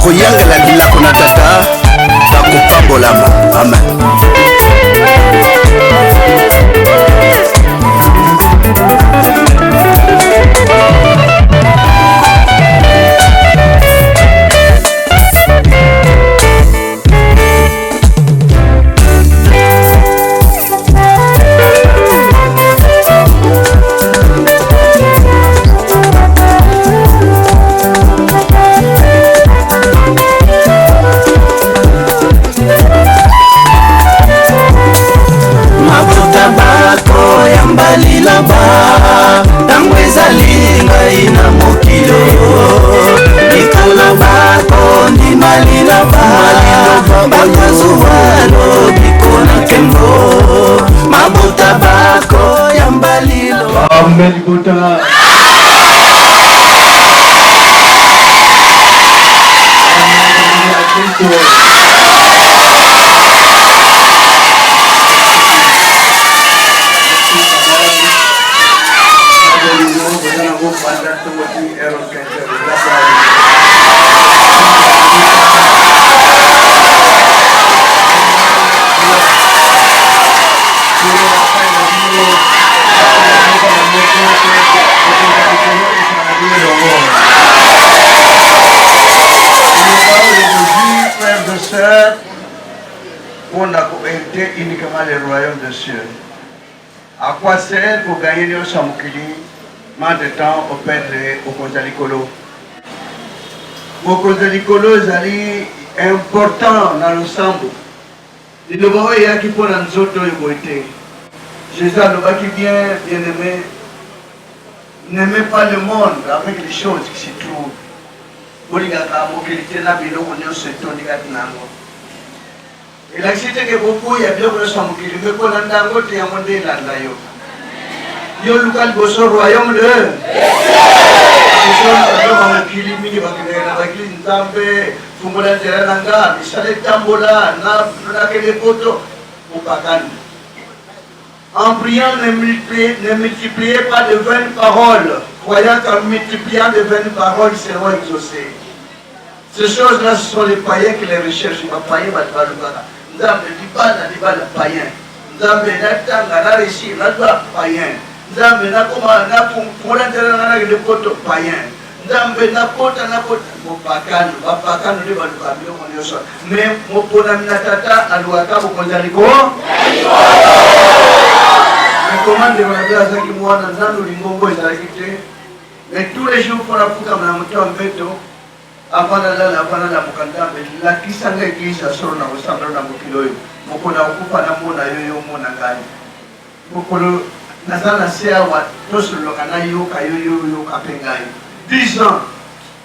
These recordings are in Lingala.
Bakoyangela lilako na Tata, bakopambolama. Amen. Mabota bakoyamba liloba ntango ezali ngai na mokili oyo mikolo bakondima liloba bakozwa lobiko na nkembo mabota bakoyamba liloba. Amen libota. Mpona kohériter uniquement le royaume des cieux. À quoi sert koganye nyonso ya mokili mais entre temps operdre bokonzi ya likolo? Bokonzi ya likolo ezali important na losambo. Liloba oyo eyaki mpo na nzoto oyo boye te. Jesus alobaki bien, bien aime, n'aimez pas le monde avec les choses qui s'y trouvent. Bolingaka mokili te na biloko nyonso etondi kati na yango. Elakisi te ke boboya biloko nyonso ya mokili, me kolanda yango te, yango nde elanda yo. Yo luka liboso royaume de biloko ya mokili mingi bakendeke na baeglise Nzambe fungola nzela na nga misala etambola nakende poto bopagani. En priant, ne multipliez, ne multipliez pas de vaines paroles, croyant qu'en multipliant de vaines paroles, ils seront exaucés. Ces choses-là, ce sont les païens qui les recherchent. Ba païens bato balukaka. Nzambe libala libala païen. Nzambe natanga na réussir nazwa païen. Nzambe nakoma nafungola nzela na nga nakende poto païen. Nzambe nakota nakota mopakano bapakano nde balukaka biloko nyonso me moponami na tata alukaka bokonzi ya likolo. Mais comment ndeko na biso azalaki mwana nanu lingongo ezalaki te mais tous les jours mpo nafukama na moto ya mbeto Avant nalala, avant nalamuka, Nzambe lakisa nga eglise ya solo na kosambela na mokili oyo. Mokolo nakokufa namona yo, yo omona ngai. Mokolo naza na se awa tosololaka nayoka yo, yo oyoka pe ngai. 10 ans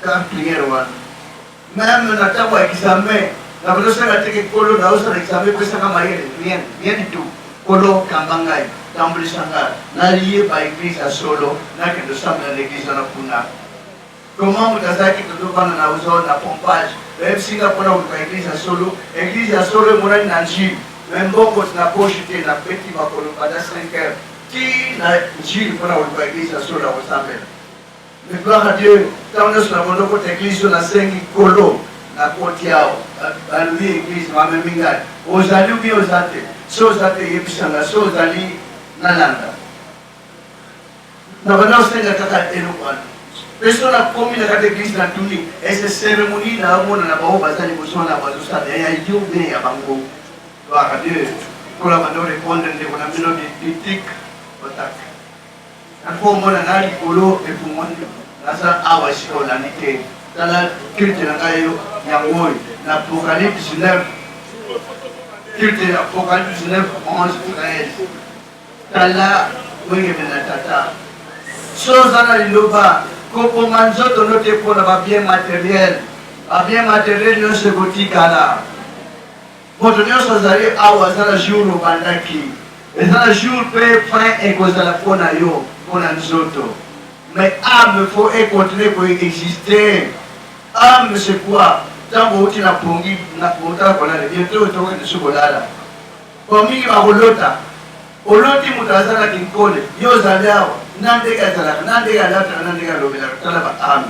kaka prière wana. Meme na tango ya examen nabandi kosenga te ke Nkolo nazosala examen pesa nga mayele, rien, rien du tout. Nkolo kamba ngai, tambulisa nga nayeba eglise ya solo, nakende kosambela na eglise wana kuna. Comment moto azalaki tozo vanda na zone na pompage bayebisi nga pona koluka eglise ya solo eglise ya solo emonani na ndjili mais mbongo na poche te na beti makolo banda 5 heures ti na ndjili pona koluka eglise ya solo ya kosambela mais gloire à Dieu tango nionso na bondo kota eglise oyo nasengi kolo na koti awa balobi eglise bamemi ngai ozali ou bien oza te so oza te yebisa nga so ozali nalanda Na banda kosenga kaka eloko wana. Pe soki nakomi na kati ya eglise natuni est ce ceremonie naomona na baoyo baza liboso wana bazosala ya yo ou bien ya bango? Gloire à Dieu. Nkolo abanda ko repondre ndeko na bino du tic au tac. Nako omona na likolo efungwani naza awa esika olandi te. Tala culte na ngai yango oyo na Apocalypse 9 culte ya Apocalypse 9 11 13. Tala boyengebene na Tata. Soki oza na liloba, koboma nzoto no te mpo na ba biens materiels. Ba biens materiels nionso ekotikala. Moto nionso azali awa aza na jour obandaki. Eza na jour mpe fin ekozala mpo na yo, mpo na nzoto. Mais ame faut e continuer ko exister. Ame c'est quoi? Tango owuti na pongi, na otala kolala, bientot tokokende lisusu kolala. Po mingi bakolota. Oloti moto aza na kinkole, yo ozali awa, na ndenge azalaka, na ndenge alataka, na ndenge alobelaka, tala ba ame.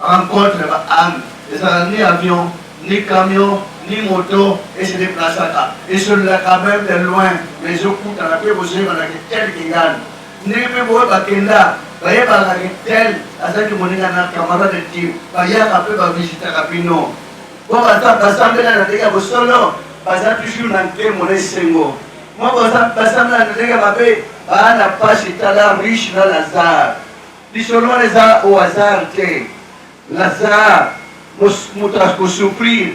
Rencontre ba ame. Ezalaka ni avion, ni camion, ni moto e se deplaçaka. Esololaka meme de loin mais ezokutana mpe bozoyebana ke tel kingani. Ndenge mpe boye bakenda bayebaka ke tel azalaki moninga na camarade intime, bayaka mpe ba visitaka bino. Po baza basambela na ndenge ya bosolo, baza toujours na nkembo na esengo. Mwa basambela na ndenge ya mabe, baa na pasi. Tala riche na Lazare. Lisolo wana eza au hasard te. Lazare moto ako souffrir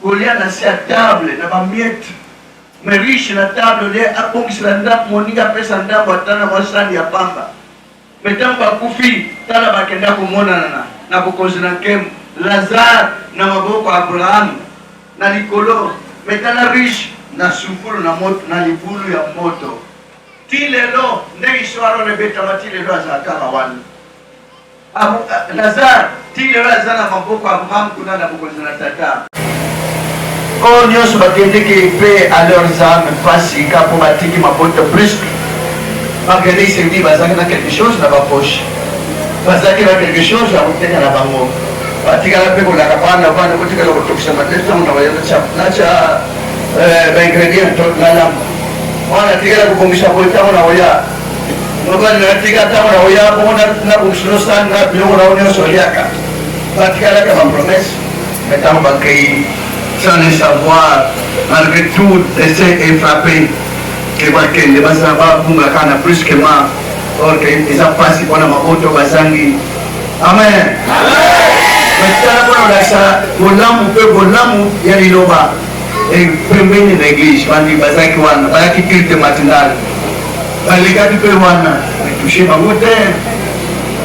kolia na se ya table na ba miettes, mais riche na table olie abongisela ndako moninga apesa ndambo ata na mwa sani ya pamba. Mais tango bakufi, tala bakenda komonana na bokonzi na nkembo. Lazare na maboko ya Abraham na likolo, mais tala riche na sufulu na moto, na libulu ya moto. Ti lelo ndenge histoire wana ebetama, ti lelo azala kaka wana. Lazare ti lelo aza na maboko ya Abraham kuna na bokonzi na tata. Oyo nyonso bakendeki mpe à leurs âmes mpasi ka mpo batiki mabota brusque. Bakendeki servir, bazalaki na quelque chose na bapoche, bazalaki na quelque chose ya koteka na bango, batikala mpe kolaka bana bana kotikala kotokisa madesu ntango na baya natya baingrédient na lamba wana, tikala kobongisa boye ntango na oya mobali na tika ntango na oya bongo nabongisa nosani na biloko na yo nyonso oliaka. Batikalaka bapromesse, mais ntango bakei sans le savoir, malgré tout essai et frappé ke bakende, bazala babunga kaka na brusquement, or ke eza mpasi mpona maboto bazangi. Amen. Tala mpona kolakisa bolamu mpe bolamu ya liloba, pembeni na église bandi bazalaki wana, bayaki culte matinal, balekaki mpe wana, etouche bango te.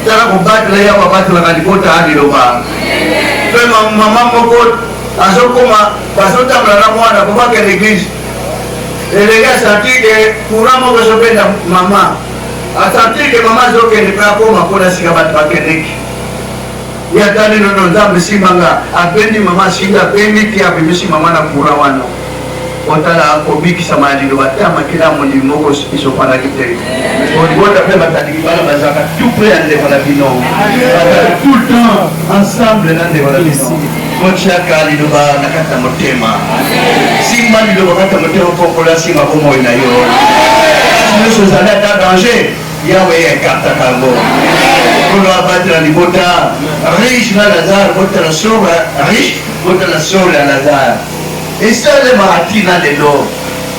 Tala kobatela ya babatelaka libota ya liloba. Mpe mama moko azokoma, bazotambola na mwana po bakende église, elenge asanti ke courant moko ezobenda mama, asanti ke mama azokende mpe akoma mpona sika bato bakendeki. Ye atali nono, Nzambe simbanga, abendi mama, asimbi, abendi ti abimisi mama na courant wana. Otala kobikisama ya liloba te, makila ya mondimi moko esopanaki te. Libota mpe batandiki bana bazalaka tout près ya ndeko na bino, bazalaka tout le temps ensemble na ndeko na bino. Kotiaka liloba na kati ya motema, simba liloba kati ya motema mpo kola simba bomoi na yo. Nyonso ozali ata danger, Yawe ekartaka yango. Nkolo abatela libota riche na Lazare, botala soro riche, botala soro ya Lazare. Esalemaka ntina lelo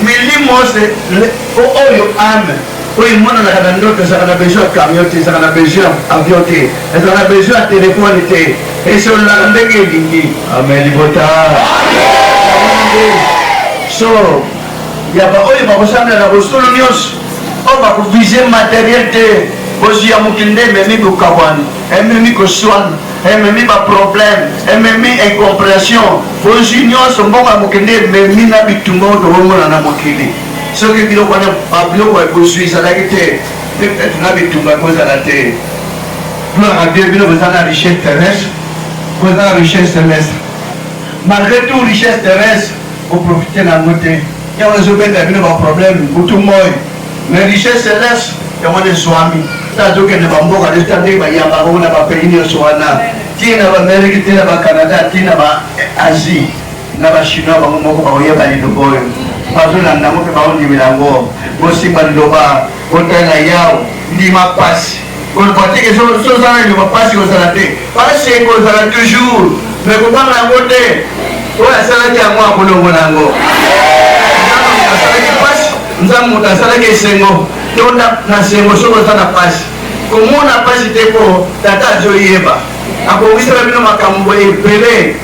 milimo oyo ame oyo emonanaka na ndoto ezalaka na besoin ya camion te, ezalaka na besoin ya avion te, ezalaka na besoin ya telefone te, esololaka ndenge elingi. Amen libota. So ya baoyo bakosambela na bosolo nyonso, oyo bakovise materiel te. Bozwi ya mokili nde ememi bokabwani, ememi koswana, ememi baproblème, ememi incomprehension. Bozwi nyonso mbongo ya mokili nde ememi na bitumba oyo tokomona na mokili. Soki biloko wana, biloko ya bozwi ezalaki te, peut-être na bitumba ekozala te. Gloire à Dieu, bino boza na richesse terrestre, boza na richesse céleste. Malgré tout, richesse terrestre boprofite na yango te, yango ezobenda bino baproblème butu moi, mais richesse céleste yango wana ezwami. Ta azokende bamboka nyonso, ta ndenge bayambaka ngo na bapays nyonso wana, ti na baAmérique, ti na baCanada, ti na baAsie, na bachinois, bango moko bakoyeba liloba oyo, bazolanda yango mpe baondimela yango. Bosimba liloba, botala Yawe, ndima pasi. Koloba te ke sozala liloba pasi kozala te, pasi ekozala toujours, mais kobanga yango te. Oyo asalaki yango akolongola yango. Nzambe moto asalaki pasi, Nzambe moto asalaki esengo. Tonda na sengo soki oza na pasi, komona pasi te mpo tata azoyeba abongisela bino makambo ebele.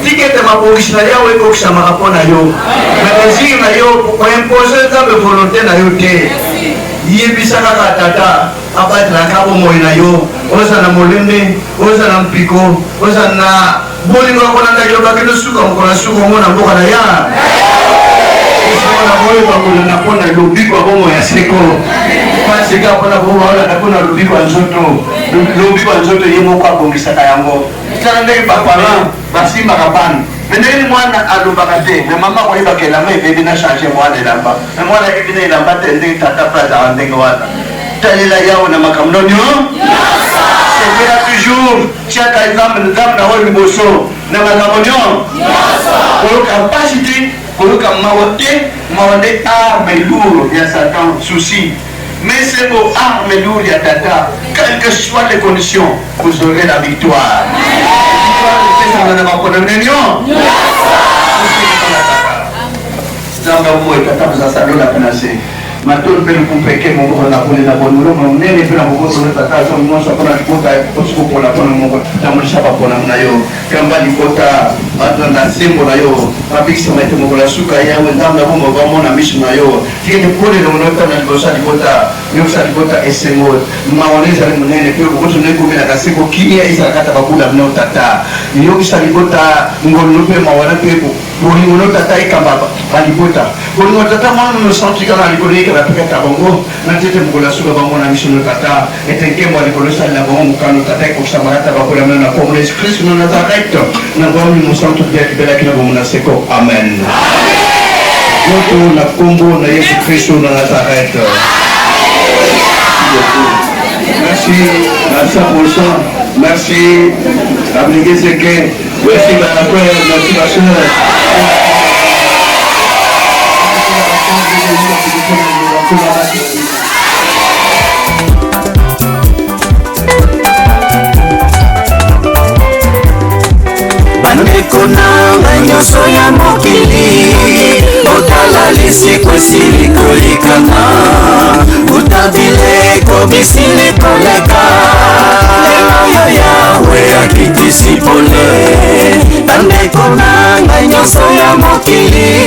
Tika ete mabongisi na Yawe ekokisamaka mpo na yo na desir na yo. Koimpose Nzambe volonté na yo te, yebisa kaka tata abatelaka bomoi na yo. Ozala na molende, ozala na mpiko, ozala na bolingo ya kolanda liloba kino suka. Mokolo ya suka omona mboka na ya mpona koyeba kolanda mpona lobiko ya bomoi ya seko. Pasi kaka mpona koolanda mpona lobiko ya nzoto. Lobiko ya nzoto, ye moko abongisaka yango. Tala ndenge baparent basimbaka bana, me ndenge mwana alobaka te, me mama akoyebaka elamba ebebi, na change mwana elamba, me mwana ayebi na elamba te. Ndenge tata mpe azalaka ndenge wana. Talela Yawe na makambo nonio, sepela toujours, tiaka Nzambe, Nzambe na oyo liboso. Na makambo nyonso. Koyoka mpasi te, koyoka mawa te, mawa nde arme lourde ya Satan, souci. Mais c'est vos armes lourdes ya tata, quelles que soient les conditions, vous aurez la victoire. Victoire epesaka na baponami nyonso. Nzambe ya bomoi, Tata mozasa lola mpe na se, matondo mpe lokumu mpe nkembo moko na kolela bolingo monene mpe na boboto na Tata aza nyonso mpo na libota osi kopola mpo na moko tambolisa baponami na yo kamba libota balanda nsembo na yo babikisama ete mokolo ya suka yawe Nzambe ya bomoi bamona miso na yo tika ete pole elongo na yo na liboso ya libota yokisa libota esengo mawa na ezali monene mpe boboto na ekomelaka seko kimia ezala kati ya babula bino Tata yokisa libota ngolu mpe mawa na mpe Bolingo no Tata ekamba ba libota. Bolingo ya Tata Mwana Mosantu ekala na likolo ekala mpe kati na bango na ntete mokolo ya suka bamona miso no Tata ete nkembo ya likolo esalela bango mokano Tata ekokisama kati na bakola na nkombo na Yesu Kristo na Nazareth na nguya Molimo Mosantu mpe ya libela kino bomoi na seko. Amen. Moto na nkombo na Yesu Kristo na Nazareth. Merci à 100%. Merci à Seke. Merci ba frère, merci ba sœur. Bandeko na ngai nyonso ya mokili, botala lisiko esili kolikana, uta bileko bisili koleka, lelo yo Yawe akitisi pole. Bandeko na ngai nyonso ya mokili.